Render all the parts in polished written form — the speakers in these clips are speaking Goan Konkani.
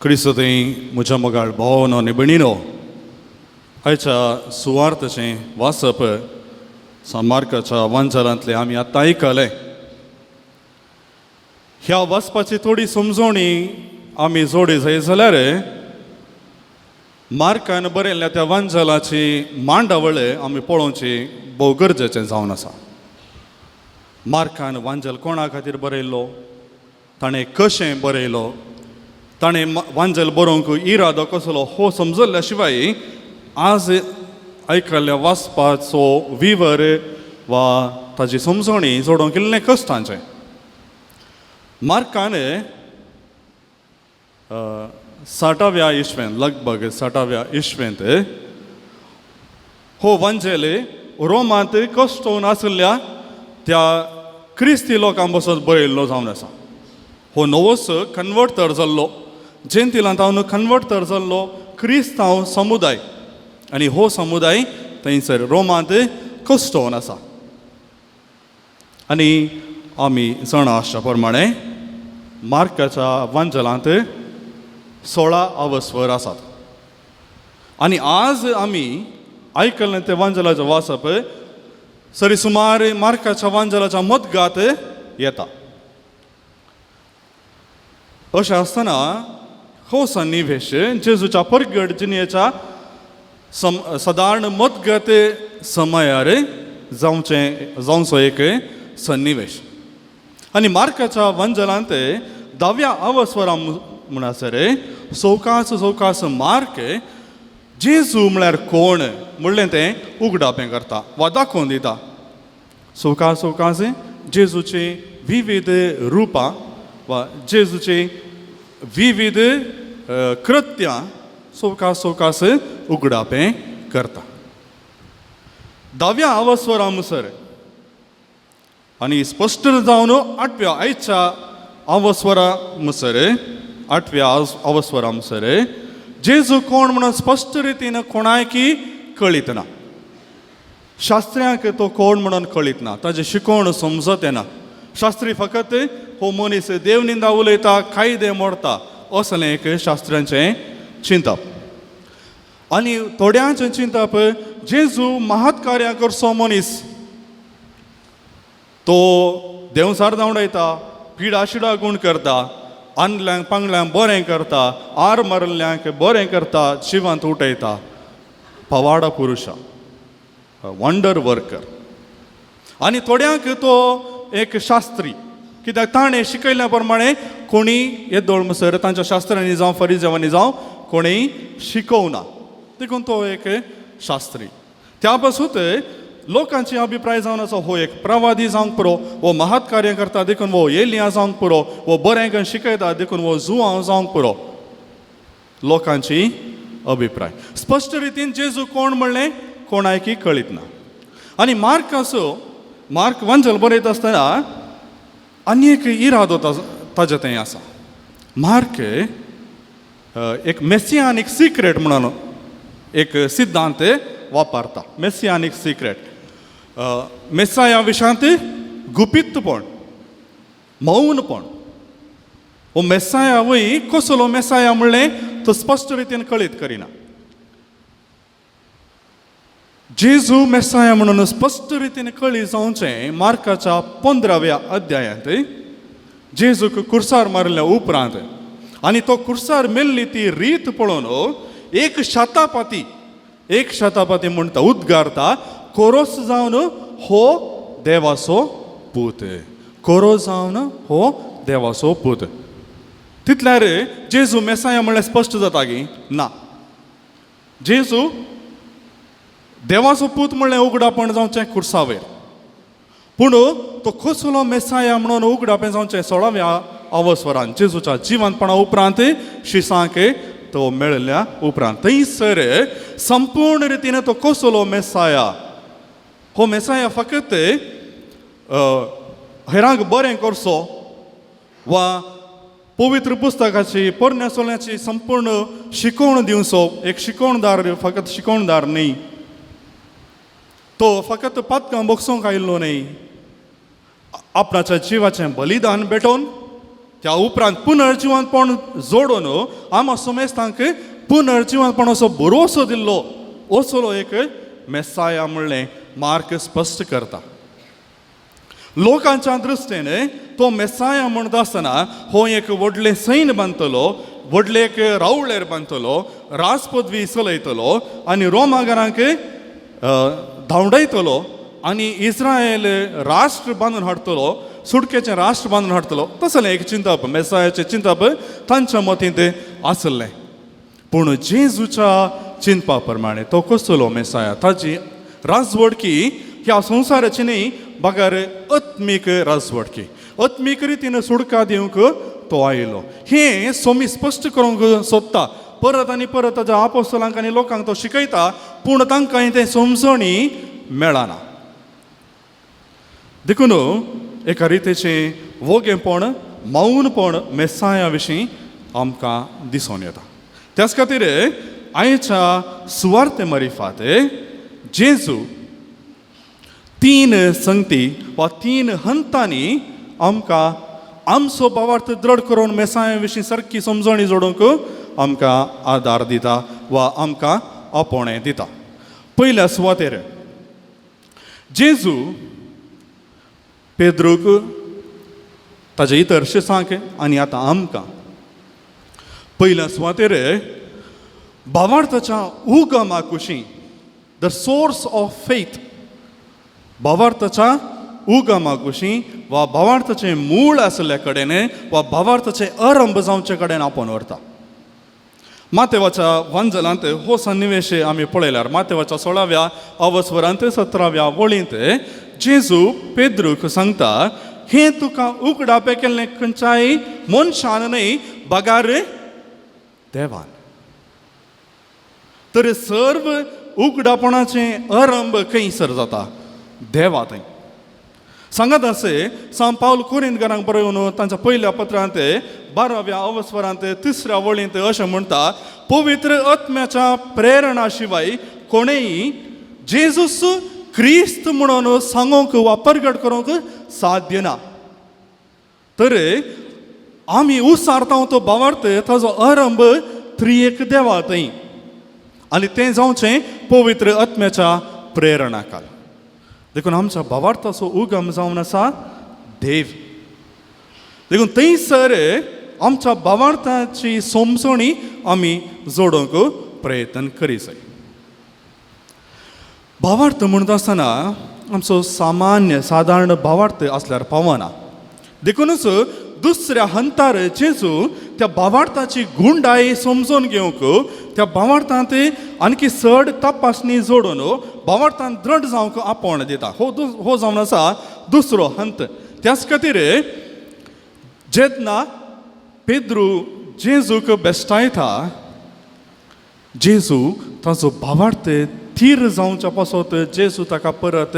क्रिस्तथंय म्हज्या मोगाळ भावानो आनी भयणीनो, आयच्या सुवार्थाचें वाचप सान मार्काच्या वांजारांतलें आमी आतां आयकलें. ह्या वाचपाची थोडी समजवणी आमी जोडी जाय जाल्यार मार्कान बरयल्ल्या त्या वांजालाची मांडावळ आमी पळोवची भोव गरजेचें जावन आसा. मार्कान वांजल कोणा खातीर बरयल्लो, ताणें कशें बरयलो, ताणें वांजल बरोवंक इरादो कसलो हो समजल्ल्या शिवाय आज आयकल्ल्या वाचपाचो विवर वा ताजी समजवणी जोडूंक इल्लें कश्टांचें. मार्कान साठाव्या इस्वेंत, लगभग साठाव्या इस्वेंत हो वांजेल रोमांत कश्टोवन आशिल्ल्या त्या क्रिस्ती लोकां बसत बरयल्लो जावन आसा. हो नवोच कन्वर्ट तर जाल्लो, जेंतिलांत हांव कन्वर्ट तर जाल्लो क्रिस्तांव समुदाय, आनी हो समुदाय थंयसर रोमांत कश्टोवन आसा. आनी आमी जाणा आसच्या प्रमाणे मार्काच्या वांजलांत 16 अवस्वर आसात. आनी आज आमी आयकल्लें तें वांजलाचें वाचप सरी सुमार मार्काच्या वांजलाच्या मदगात येता. अशें आसतना हो सन्निवेश जेजूच्या परगट जिणेच्या सदारण मदगत समयार जावचें जावचो एक सन्निवेश. आनी मार्काच्या वंजलांत धाव्या अवस्वरा म्हणसर सवकास सवकास मार्क जेजू म्हळ्यार कोण म्हणलें तें उगडापें करता वा दाखोवन दिता. सवकास सवकास जेजूची विविध रुपां वा जेजूची विविध कृत्यां सवकास सवकास उगडापें करता. धाव्या अवस्वरा मुसर आनी स्पश्ट जावन आठव्या आयच्या अवस्वरा मुसर, आठव्या अवस्वरा मुसर जेजू कोण म्हणून स्पश्ट रितीन कोणायकी कळीत ना. शास्त्र्यांक तो कोण म्हणून कळीत ना, ताजें शिकवण समजत येना. शास्त्री फकत हो मनीस देवनिंदा उलयता, कायदे मोडता असलें एक शास्त्र्यांचें चिंतप. आनी थोड्यांचें चिंतप जेजू महत्कार्यां करचो मनीस, तो देंवचार धांवडायता, पिडा शिडा गूण करता, आंदल्यांक पांगल्यांक बरें करता, आर मारिल्ल्यांक बरें करता, जिवांत उठयता, पवाडा पुरुशा, वंडर वर्कर. आनी थोड्यांक तो एक शास्त्री, कित्याक ताणें शिकयल्ल्या प्रमाणे कोणी येदोळ मुसर तांच्या शास्त्रांनी जावं फरिजेवांनी जावं कोणी शिकोवना, देखून तो एक शास्त्री. त्या पासून लोकांची अभिप्राय जावन आसा हो एक प्रवादी जावंक पुरो, हो महत् कार्य करता देखून हो एलिया जावंक पुरो, हो बरें करून शिकयता देखून हो जुआंव जावंक पुरो. लोकांची अभिप्राय स्पश्ट रितीन जेजू कोण म्हणलें कोणायकी कळीत ना. आनी मार्क असो मार्क वंजल बरयता आसतना आनी एक इरादो ताजे थंय आसा. मार्क एक मेसियानीक सिक्रेट म्हणून एक सिद्धांत वापरता. मेसियानीक सिक्रेट, मेसाया विशांत गुपीतपण, मौनपण. हो मेसाया वय कसलो मेसाया म्हणलें तो स्पश्ट रितीन कळीत करिना. जेजू मेसाया म्हणून स्पश्ट रितीन कळी जावचें मार्काच्या 15व्या अध्यायांत जेजूक कुर्सार मारिल्ल्या उपरांत आनी तो कुर्सार मेल्ली ती रीत पळोवन एक शतापाती, एक शतापाती म्हणटा, उद्गारता, कोरोस जावन हो देवाचो पूत, कोरोस जावन हो देवाचो पूत. तितल्यार जेजू मेसाया म्हणल्यार स्पश्ट जाता की ना, जेजू देवाचो पूत म्हणलें उगडापण जावचें कुर्सावयर, पूण तो कसलो मेसाया म्हणून उगडापें जावचें 16व्या अवस्वरान जेजूच्या जिवंतपणा उपरांत शिसांक तो मेळिल्ल्या उपरांत थंयसर संपूर्ण रितीन तो कसलो मेसाया. हो मेसाया फकत हेरांक बरें करचो वा पवित्र पुस्तकाची पोरण्या सोल्याची संपूर्ण शिकवण दिवचो एक शिकवणदार, फकत शिकवणदार न्ही, तो फकत पातकां बगसूंक आयिल्लो न्ही, आपणाच्या जिवाचें बलिदान भेटोवन त्या उपरांत पुनर्जिवंतपण जोडून आमा समेस्तांक पुनर्जिवंतपणाचो भरोसो दिल्लो असलो एक मेसाया म्हणलें मार्क स्पश्ट करता. लोकांच्या दृश्टीन तो मेसाया म्हणटा आसतना हो एक व्हडलें सैन्य बांदतलो, व्हडले एक रावळेर बांदतलो, राजपदवी चलयतलो आनी रोमागरांक धांवडायतलो आनी इस्रायल राष्ट्र बांदून हाडटलो, सुटकेचें राष्ट्र बांदून हाडटलो. तसलें एक चिंतप, मेसायाचें चिंतप तांच्या मतींत आसलें. पूण जेजूच्या चिंतपा प्रमाणे तो कसलो मेसाया, ताजी राजवडकी ह्या संवसाराची न्ही बगर आत्मीक राजवडकी, आत्मीक रितीन सुटका दिवंक तो आयलो. हें सोमी स्पश्ट करूंक सोदता. परत आनी परत ताच्या आपोस्तलांक आनी लोकांक तो शिकयता, पूण तांकां तें समजणी मेळना. देखून एका रितीचें वोगेपण, मौनपण मेसाया विशीं आमकां दिसून येता. त्याच खातीर आयच्या सुवार्ते मरिफात जेजू तीन संगती वा तीन हंतांनी आमकां आमचो भावार्थ दृढ करून मेसाया विशीं सारकी समजणी जोडूंक आमकां आदार दिता वा आमकां आपोवणें दिता. पयल्या सुवातेर जेजू पेद्रूक, ताजे इतर शिसांक आनी आतां आमकां पयल्या सुवातेर भावार्थाच्या उगमा कुशी, the source of faith, भावार्थाच्या उगमा कुशी वा भावार्थाचें मूळ आशिल्ल्या कडेन वा भावार्थाचें आरंभ जावचे कडेन आपोवन व्हरता. मातेवाच्या वांजलांत हो सन्निवेश आमी पळयल्यार मातेवाच्या 16व्या अवस्वरांत 17व्या वळींत जेजू पेद्रूक सांगता, हें तुका उगडापें केल्लें खंयच्याय मनशान न्हय बगार देवान. तर सर्व उगडापणाचें आरंभ खंयसर जाता? देवा थंय. सांगात अशें सांत पावल कोरिंतकारांक बरोवन तांच्या पयल्या पत्रांत 12व्या अवस्वरांत 3ऱ्या वळींत अशें म्हणटा, पवित्र आत्म्याच्या प्रेरणा शिवाय कोणेय जेजूस क्रिस्त म्हणून सांगूंक वा परगट करूंक साध्य ना. तर आमी उसारता तो भावार्थ ताजो आरंभ त्रिएक देवा थंय आनी तें जावचें पवित्र आत्म्याच्या प्रेरणा काल. देखून आमच्या भावार्थाचो उगम जावन आसा देव. देखून थंयसर आमच्या भावार्थाची समजणी आमी जोडूंक प्रयत्न करी जाय. भावार्थ म्हणटा आसतना आमचो सामान्य सादारण भावार्थ आसल्यार पावना. देखूनच दुसऱ्या हंतार जेजू त्या भावार्थाची गुंडाय समजून घेवंक त्या भावार्थांत आणखी चड तपासणी जोडून भावार्थान दृढ जावंक आपोवण दिता. हो जावन आसा दुसरो हंत. त्याच खातीर जेन्ना पेद्रू जेजूक बेश्टायता, जेजू ताजो भावार्थ थीर जावच्या पासत जेजू ताका परत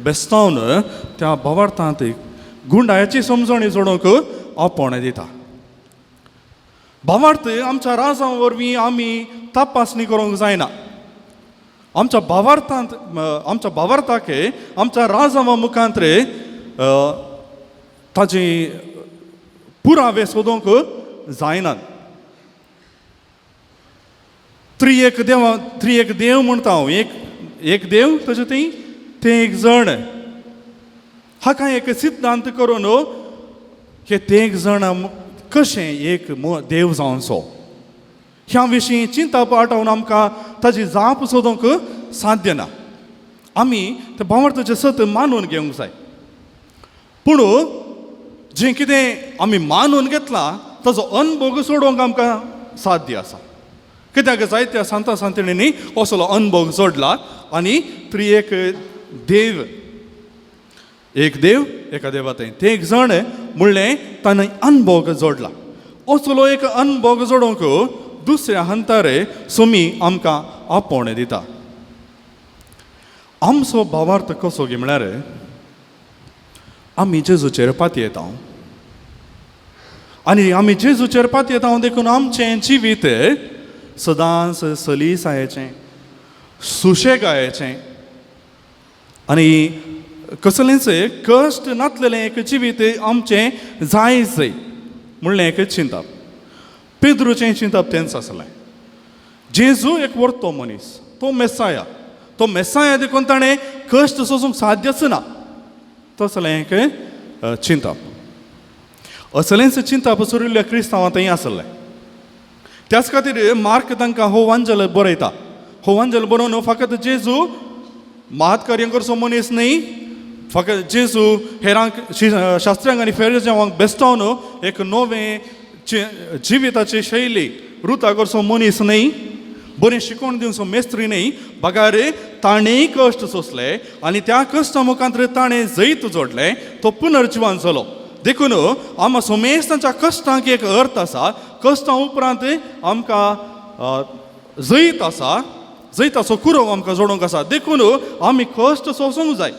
बेस्तावन त्या भावार्थांत गुंडायाची समजणी जोडूंक आपोवणें दिता. भावार्थ आमच्या राजां वरवीं आमी तपासणी करूंक जायना. आमच्या भावार्थांत आमच्या भावार्थाक आमच्या राजां मुखांतरे ताजे पुरावे सोदूंक जायनात. त्रिएक देव, त्रिएक देव म्हणटा हांव, एक एक देव तशें ती ते एक जण हाका एक सिद्धांत करून हे ते एक जण कशें एक देव जावचो ह्या विशीं चिंतप आठोवन आमकां ताजी जाप सोदूंक साध्य ना. आमी ते भावार्थाचें सत मानून घेवंक जाय. पूण जें कितें आमी मानून घेतलां ताजो अनभोग सोडोवंक आमकां साध्य आसा. कित्याक जायत्या सांता सांतिणींनी असलो अनभोग जोडला आनी त्रिएक देव, एक देव एका देवा थंय ते एक जण म्हणलें ताणें अनभोग जोडला. असलो एक अनभोग जोडूंक दुसऱ्या हंतारे सोमी आमकां आपोवणें दिता. आमचो भावार्थ कसो गी म्हळ्यार आमी जेजूचेर पातयेता आनी आमी जेजूचेर पातयेता देखून आमचें जिवीत सदांच सलीसायेचें, सुशेगायेचें आनी कसलेंच कश्ट नातलेलें एक जिवीत आमचें जाय जाय. म्हणलें एक चिंतप. पेद्रूचें चिंतप तेंच आसलें. जेजू एक वर्तो मनीस, तो मेसाया, तो मेसाया देखून ताणें कश्ट सोसूंक साध्यच ना, तसलें एक चिंतप. असलेंच चिंतप सुरिल्ल्या क्रिस्तांवां थंय आसलें. त्याच खातीर मार्क तांकां हो वांजल बरयता. हो वांजल बरोवन फकत जेजू महत्कार्य करचो मनीस न्हय, फकत जेजू हेरांक शास्त्र्यांक आनी फेरजेवांक बेस्टावन एक नवें जिविताची शैली रुता करचो मनीस न्हय, बरें शिकोवन दिवचो मेस्त्री न्हय, बगार ताणेंय कश्ट सोंसले आनी त्या कश्टा मुखांत ताणें जैत जोडलें, तो पुनर्जिवन जालो. देखून आमकां सोमेस्तांच्या कश्टांक एक अर्थ आसा. कश्टां उपरांत आमकां जैत आसा, जैताचो कुरव आमकां जोडूंक आसा. देखून आमी कश्ट सोंसूंक जाय,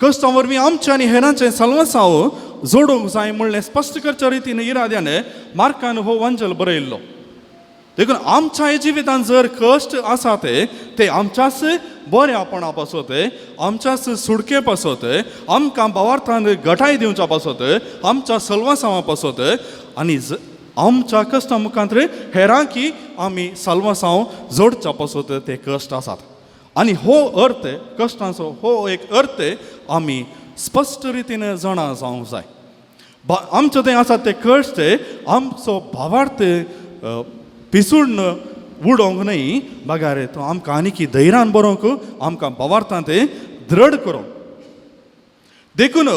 कश्टां वरवीं आमचें आनी हेरांचें साल्वासांव जोडूंक जाय म्हणलें स्पश्ट करच्या रितीन इराद्यान मार्कान हो वंजल बरयल्लो. देखून आमच्या जिवितांत जर कश्ट आसा ते आमच्याच बऱ्यापणा पासत, आमच्याच सुडके पासत, आमकां भावार्थान गटाय दिवच्या पासत, आमच्या सल्वासांवा पासत आनी आमच्या कश्टां मुखांत हेरांकी आमी साल्वासांव जोडच्या पासत ते कश्ट आसात. आनी हो अर्थ कश्टांचो हो एक अर्थ आमी स्पश्ट रितीन जाणा जावंक जाय. आमचो तें आसा ते कश्ट आमचो भावार्थ पिसूड उडोवंक न्हय, बगार तो आमकां आनीकी धैर्यान बरोवंक, आमकां भावार्थान ते दृढ करूंक. देखून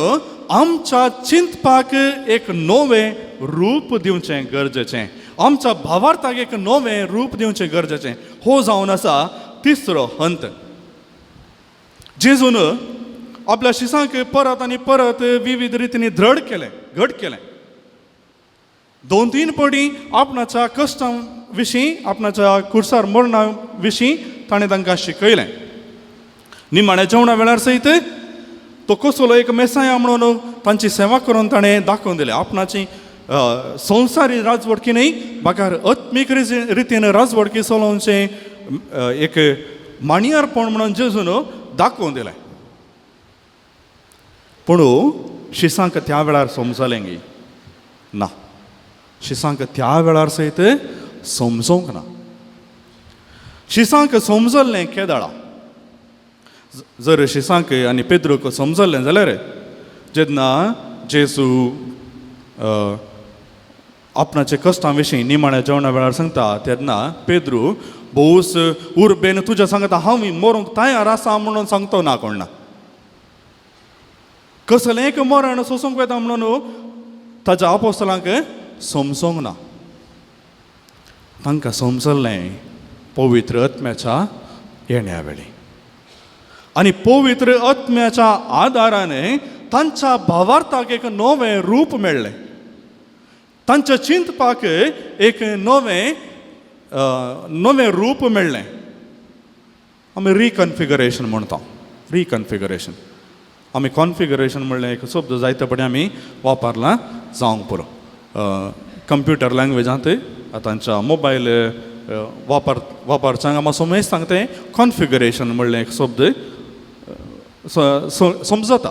आमच्या चिंतपाक एक नवें रूप दिवचें गरजेचें, आमच्या भावार्थाक एक नवें रूप दिवचें गरजेचें. हो जावन आसा तिसरो हंत. जेजून आपल्या शिसांक परत आनी परत विविध रितींनी दृढ केलें, घट केलें. 2-3 पडी आपणाच्या कश्टां विशीं, आपणाच्या कुर्सार मरणा विशीं ताणें तांकां शिकयलें. निमाण्या जेवणा वेळार सयत तो कसलो एक मेसाया म्हणून तांची सेवा करून ताणें दाखोवन दिलें. आपणाची संवसारी राजवटकी न्हय, बगार आत्मीक रितीन राजवटकी चलोवचें एक माणयारपण म्हणून जेजून दाखोवन दिलें. पूण शिसांक त्या वेळार समजलें गी ना, शिसांक त्या वेळार सयत समजोंक ना. शिसांक समजल्लें केदळा, जर शिसांक आनी पेद्रूक समजल्लें जाल्यार जेन्ना जेजू आपणाचे कश्टां विशीं निमाण्या जेवणा वेळार सांगता तेन्ना पेद्रू भोवस उर्बेन तुज्या सांगता हांव मरूंक तयार आसा म्हणून सांगतो ना कोण ना, कसलें एक मरण सोसूंक वता म्हणून ताच्या आपोस्तलांक समजोंक ना. तांकां समजल्लें पवित्र आत्म्याच्या येण्या वेळी आनी पवित्र आत्म्याच्या आदारान तांच्या भावार्थाक एक नवें रूप मेळ्ळें, तांच्या चिंतपाक एक नवें नवें रूप मेळ्ळें. आमी रिकन्फिगरेशन म्हणटा, रिकन्फिगरेशन. आमी कॉन्फिगरेशन म्हणलें एक शब्द जायते पडे आमी वापरला जावंक पुरो. कंप्युटर लँग्वेजांत आतांच्या मोबायल वापरच्यांक आमी समेज सांगता कॉन्फिगरेशन म्हणलें एक शब्द समजता.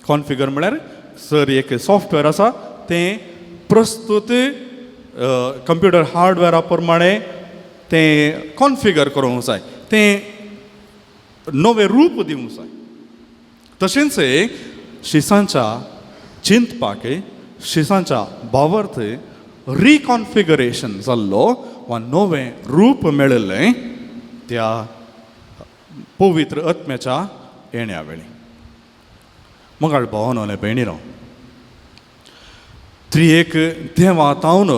कॉन्फिगर म्हळ्यार सर एक सॉफ्टवेअर आसा तें प्रस्तुत कंप्युटर हार्डवेअरा प्रमाणे तें कॉन्फिगर करूंक जाय, तें नवें रूप दिवंक जाय. तशेंच शिसांच्या चिंतपाक, शिसांच्या भावार्थ रिकॉन्फिगरेशन जाल्लो वा नवें रूप मेळिल्लें त्या पवित्र आत्म्याच्या येण्या वेळी. मगाळ भावान आनी भयणीनो, त्रिएक देवा तावन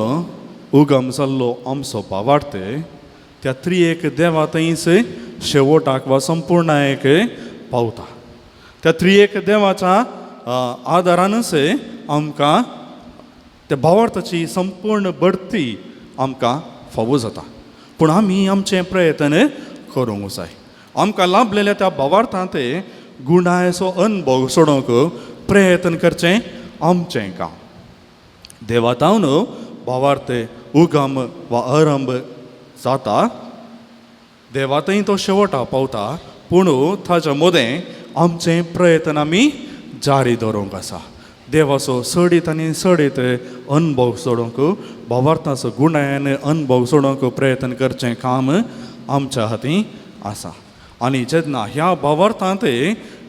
उगम जाल्लो आमचो भावार्थ त्या त्रिएक देवा थंयच शेवटाक वा संपूर्णायेक पावता. त्या त्रिएक देवाच्या आदारानच आमकां त्या भावार्थाची संपूर्ण बढती आमकां फावो जाता. पूण आमी आमचें प्रयत्न करूंक जाय. आमकां लाभलेल्या त्या भावार्थांत गुणायचो अनुभव सोडोवंक प्रयत्न करचें आमचें काम. देवा तावन भावार्थ उगम वा आरंभ जाता, देवा थंय तो शेवटा पावता, पूण ताच्या मदें आमचें प्रयत्न आमी जारी दवरूंक आसा. देवाचो चडीत आनी चडीत अनुभव सोडूंक, भावार्थाचो गुणायन अनुभव सोडूंक प्रयत्न करचें काम आमच्या हाती आसा. आनी जेन्ना ह्या भावार्थांत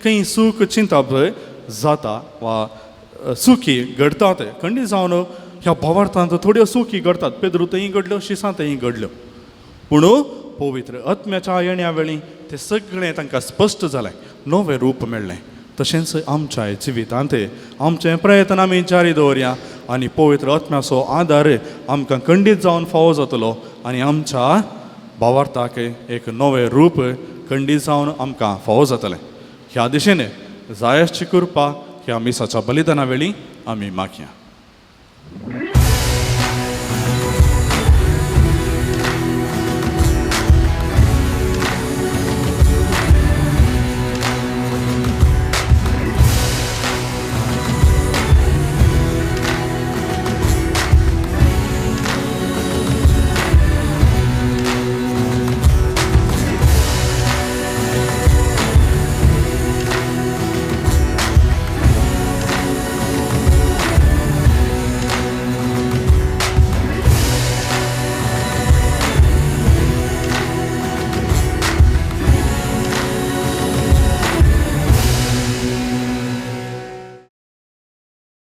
खंय सूख चिंतप जाता वा सुखी घडतात, खंडीत जावन ह्या भावार्थांत थोड्यो सुखी घडतात. पेद्रू थंय घडल्यो, शिसां थंय घडल्यो, पूण पवित्र आत्म्याच्या येण्या वेळी तें सगळें तांकां स्पश्ट जालें, नवें रूप मेळ्ळें. तशेंच आमच्या जिवितांत आमचें प्रयत्न आमी जारी दवरया आनी पवित्र आत्म्याचो आदार आमकां खंडीत जावन फावो जातलो आनी आमच्या भावार्थाक एक नवें रूप खंडीत जावन आमकां फावो जातलें. ह्या दिशेन जायसची कृपा ह्या मिसाच्या बलिदाना वेळी आमी मागया.